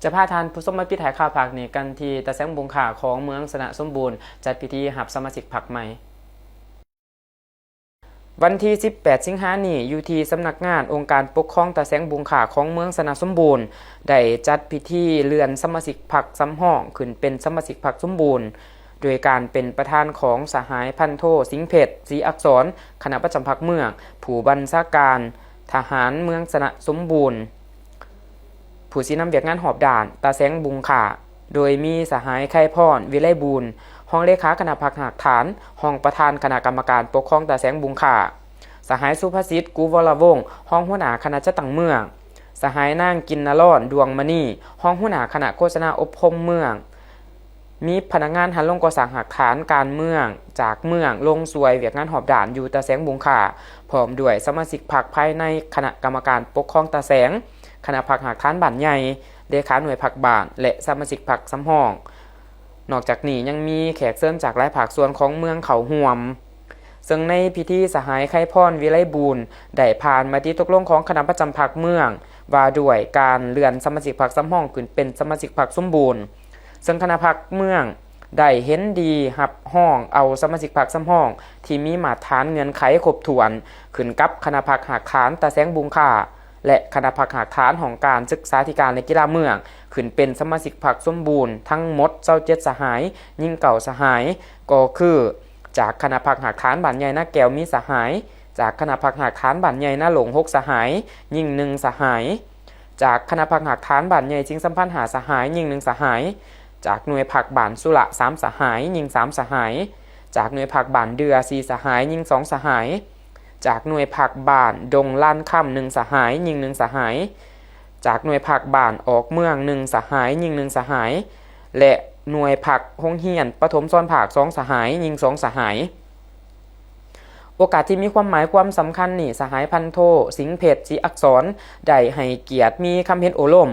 ຈະພາທ່ານຜູ້ຊົມມາປິດທ້າຍຂ່າວພາກນີ້ກັນທີ່ຕາແສງບຸງຂ້າຂອງເມືອງຊະນະສົມບູນ ຈັດພິທີຮັບສະມາຊິກພັກໃໝ່. ວັນທີສິບແປດ ສິງຫານີ້ ຢູ່ທີ່ສຳນັກງານອົງການປົກຄອງຕາແສງບຸງຂ້າຂອງເມືອງຊະນະສົມບູນ ໄດ້ຈັດພິທີເລື່ອນສະມາຊິກພັກສຳຮອງຂຶ້ນເປັນສະມາຊິກພັກສົມບູນ ໂດຍການເປັນປະທານຂອງສະຫາຍພັນໂທ ສິງເພັດ ສີອັກສອນ ຄະນະປະຈຳພັກເມືອງ, ຜູ້ບັນຊາການທະຫານເມືອງຊະນະສົມບູນ, ຜູ້ຊີ້ນຳວຽກງານຮອບດ້ານຕາແສງບຸງຂ້າ, ໂດຍມີສະຫາຍ ໄຄພອນ ວິໄລບູນ ຮອງເລຂາຄະນະພັກຮາກຖານ, ຮອງປະທານຄະນະກຳມະການປົກຄອງຕາແສງບຸງຂ້າ, ສະຫາຍ ສຸພະສິດ ກຸວໍລະວົງ ຮອງຫົວໜ້າຄະນະຈັດຕັ້ງເມືອງ, ສະຫາຍ ນາງ ກິນນະລອນ ດວງມະນີ ຮອງຫົວໜ້າຄະນະໂຄສະນາອົບຮົມເມືອງ, ມີພະນັກງານຫັນລົງກໍ່ສ້າງຮາກຖານການເມືອງຈາກເມືອງ ລົງຊ່ວຍວຽກງານຮອບດ້ານຢູ່ຕາແສງບຸງຂ້າ, ພ້ອມດ້ວຍສະມາຊິກພັກພາຍໃນຄະນະກຳມະການປົກຄອງຕາແສງ, ຄະນະພັກຮາກຖານບ້ານໃຫຍ່, ເລຂາໜ່ວຍພັກບ້ານ ແລະ ສະມາຊິກພັກສຳຮອງ. ນອກຈາກນີ້ຍັງມີແຂກເຊີນຈາກຫຼາຍພາກສ່ວນຂອງເມືອງເຂົ້າຮ່ວມ. ເຊິ່ງໃນພິທີ ສະຫາຍ ໄຄພອນ ວິໄລບູນ ໄດ້ຜ່ານມະຕິຕົກລົງຂອງຄະນະປະຈຳພັກເມືອງ ວ່າດ້ວຍການເລື່ອນສະມາຊິກພັກສຳຮອງຂຶ້ນເປັນສະມາຊິກພັກສົມບູນ, ເຊິ່ງຄະນະພັກເມືອງໄດ້ເຫັນດີຮັບຮອງເອົາສະມາຊິກພັກສຳຮອງທີ່ມີມາດຖານເງື່ອນໄຂຄົບຖ້ວນ ຂຶ້ນກັບຄະນະພັກຮາກຖານຕາແສງບຸງຂ້າ ແລະ ຄະນະພັກຮາກຖານຫ້ອງການສຶກສາທິການ ແລະ ກິລາເມືອງ ຂຶ້ນເປັນສະມາຊິກພັກສົມບູນທັງໝົດຊາວເຈັດສະຫາຍ, ຍິງເກົ້າສະຫາຍ, ກໍຄື ຈາກຄະນະພັກຮາກຖານບ້ານໃຫຍ່ນາແກ້ວມີສະຫາຍ, ຈາກຄະນະພັກຮາກຖານບ້ານໃຫຍ່ນາຫຼົງຫົກສະຫາຍ, ຍິງໜຶ່ງສະຫາຍ, ຈາກຄະນະພັກຮາກຖານບ້ານໃຫຍ່ສິງສຳພັນຫ້າສະຫາຍ, ຍິງໜຶ່ງສະຫາຍ, ຈາກໜ່ວຍພັກບ້ານສຸລະສາມສະຫາຍ, ຍິງສາມສະຫາຍ, ຈາກໜ່ວຍພັກບ້ານເດື່ອສີ່ສະຫາຍ, ຍິງສອງສະຫາຍ, ຈາກໜ່ວຍພັກບ້ານດົງລານຄຳໜຶ່ງສະຫາຍ, ຍິງໜຶ່ງສະຫາຍ, ຈາກໜ່ວຍພັກບ້ານອອກເມືອງໜຶ່ງສະຫາຍ, ຍິງໜຶ່ງສະຫາຍ ແລະ ໜ່ວຍພັກໂຮງຮຽນປະຖົມສອນພາກສອງສະຫາຍ, ຍິງສອງສະຫາຍ. ໂອກາດທີ່ມີຄວາມໝາຍຄວາມສຳຄັນນີ້, ສະຫາຍພັນໂທ ສິງເພັດ ສີອັກສອນ ໄດ້ໃຫ້ກຽດມີຄຳເຫັນໂອ້ລົມ,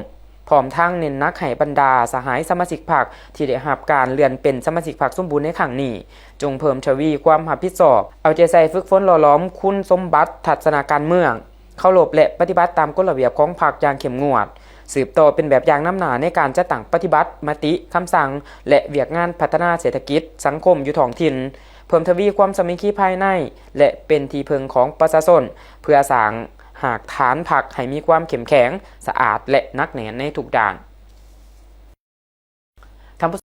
ພ້ອມທັງເນັ້ນໜັກໃຫ້ບັນດາສະຫາຍສະມາຊິກພັກທີ່ໄດ້ຮັບການເລື່ອນເປັນສະມາຊິກພັກສົມບູນໃນຄັ້ງນີ້ ຈົ່ງເພີ່ມທະວີຄວາມຮັບຜິດຊອບ, ເອົາໃຈໃສ່ຝຶກຝົນຫຼໍ່ຫຼອມຄຸນສົມບັດທັດສະນະການເມືອງ, ເຄົາລົບ ແລະ ປະຕິບັດຕາມກົດລະບຽບຂອງພັກຢ່າງເຂັ້ມງວດ, ສືບຕໍ່ເປັນແບບຢ່າງນຳໜ້າໃນການຈັດຕັ້ງປະຕິບັດມະຕິ, ຄຳສັ່ງ ແລະ ວຽກງານພັດທະນາເສດຖະກິດ, ສັງຄົມຢູ່ທ້ອງຖິ່ນ, ເພີ່ມທະວີຄວາມສາມັກຄີພາຍໃນ ແລະ ເປັນທີ່ເພິ່ງຂອງປະຊາຊົນ ເພື່ອສ້າງຮາກຖານພັກໃຫ້ມີຄວາມເຂັ້ມແຂງ, ສະອາດ ແລະ ໜັກແໜ້ນໃນທຸກດ້ານ. ທ່ານຜູ້